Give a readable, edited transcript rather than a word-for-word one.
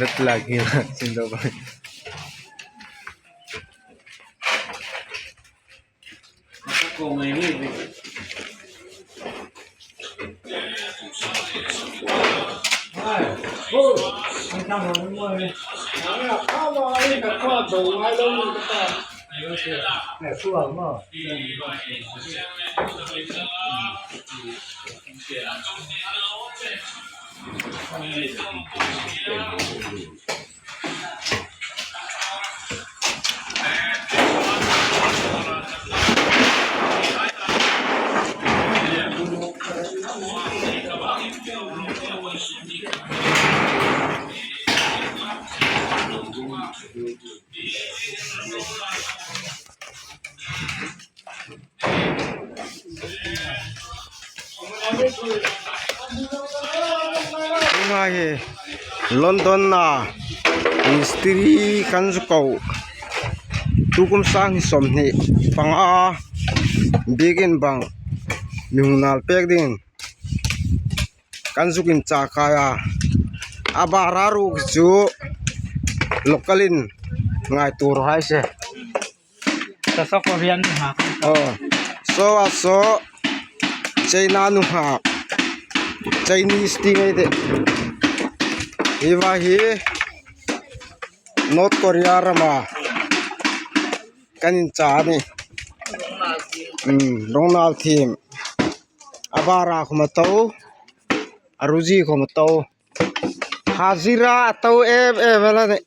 लत लागी जिंदाबाद Tunah hi London a mistiri kan zu koh tukum sang hi 25 biakin bang mihunal pek ding kan zuk in chah kai a a bar a ruk chu local in ngai tur hai se. Aw saw ah saw china nu nghak chinese tih mai teh he vai hi north korea rama kan in chah a ni umm ronald thim a bara khum a to a ruzi khum a to hazira a to em em a la ni.